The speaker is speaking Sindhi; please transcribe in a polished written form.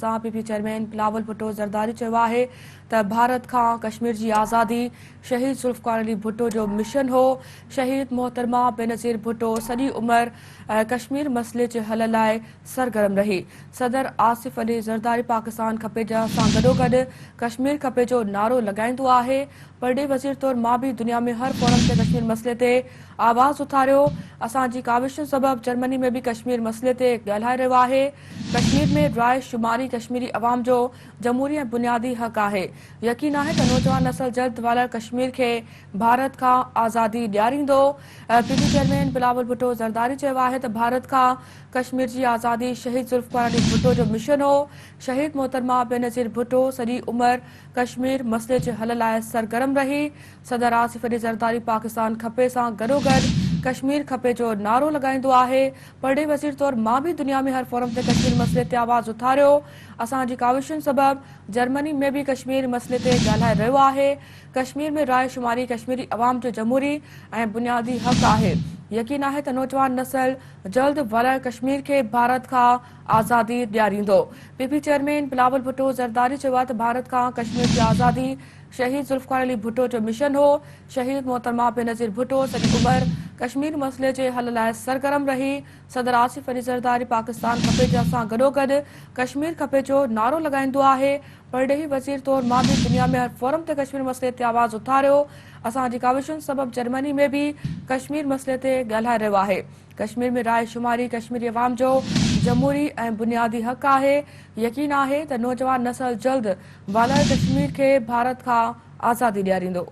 سان P P chairman Bilawal Bhutto Zardari چيو آهي ته ڀارت کان ڪشمير جي آزادي شهيد ذوالفقار علي ڀٽو جو مشن هو، شهيد محترمه بينظير ڀٽو سڄي عمر ڪشمير مسئلي جي حل لاء سرگرم رهي، صدر آصف علي زرداري پاڪستان کپي سان گڏوگڏ ڪشمير کپي جو نعرو لڳائيندو آهي، پرڏيهي وزير طور مان به دنيا ۾ هر فورم تي ڪشمير مسئلي تي آواز اٿاريو، اسان جي ڪاوشن سبب جرمني ۾ به ڪشمير مسئلي تي ڳالهائي رهيو آهي، ڪشمير ۾ راء شماري ڪشميري عوام جو جمهوري ۽ بنيادي حق آهي، يقين آهي ته نوجوان نسل جلد والر ڪشمير کي ڀارت کان آزادي ڏياريندو. P P chairman Bilawal Bhutto Zardari چيو آهي ته ڀارت کان ڪشمير جي آزادي شهيد ذوالفقار علي ڀٽو جو مشن هو، شهيد محترمه بينظير ڀٽو سڄي عمر ڪشمير مسئلي جي حل لاء سرگرم رهي، صدر آصف علي زرداري پاڪستان کپي سان گڏوگڏ ڪشمير کپي جو نعرو لڳائيندو آهي، پرڏيهي وزير طور مان به دنيا ۾ هر فورم تي ڪشمير مسئلي تي آواز اٿاريو، اسان جي ڪاوشن سبب جرمني ۾ به ڪشمير مسئلي تي ڳالهائي رهيو آهي، ڪشمير ۾ راء شماري ڪشميري عوام جو جمهوري ۽ بنيادي حق آهي، يقين آهي ته نوجوان نسل جلد والر ڪشمير کي ڀارت کان آزادي ڏياريندو. P P chairman Bilawal Bhutto Zardari چيو آهي ته ڀارت کان ڪشمير جي آزادي شهيد ذوالفقار علي ڀٽو جو مشن هو، شهيد محترمه بينظير ڀٽو سڄي عمر ڪشمير مسئلي جي حل لاء سرگرم رهي، صدر آصف علي زرداري پاڪستان کپي جا سان گڏوگڏ ڪشمير کپي جو نعرو لڳائيندو آهي، پرڏيهي وزير طور مان به دنيا ۾ هر فورم تي ڪشمير مسئلي تي آواز اٿاريو، اسان جي ڪاوشن سبب جرمني ۾ به ڪشمير مسئلي تي ڳالهائي رهيو آهي. ڪشمير ۾ راء شماري ڪشميري عوام جو جمهوري ۽ بنيادي حق آهي، يقين آهي ته نوجوان نسل جلد والاريل ڪشمير کي ڀارت کان آزادي ڏياريندو.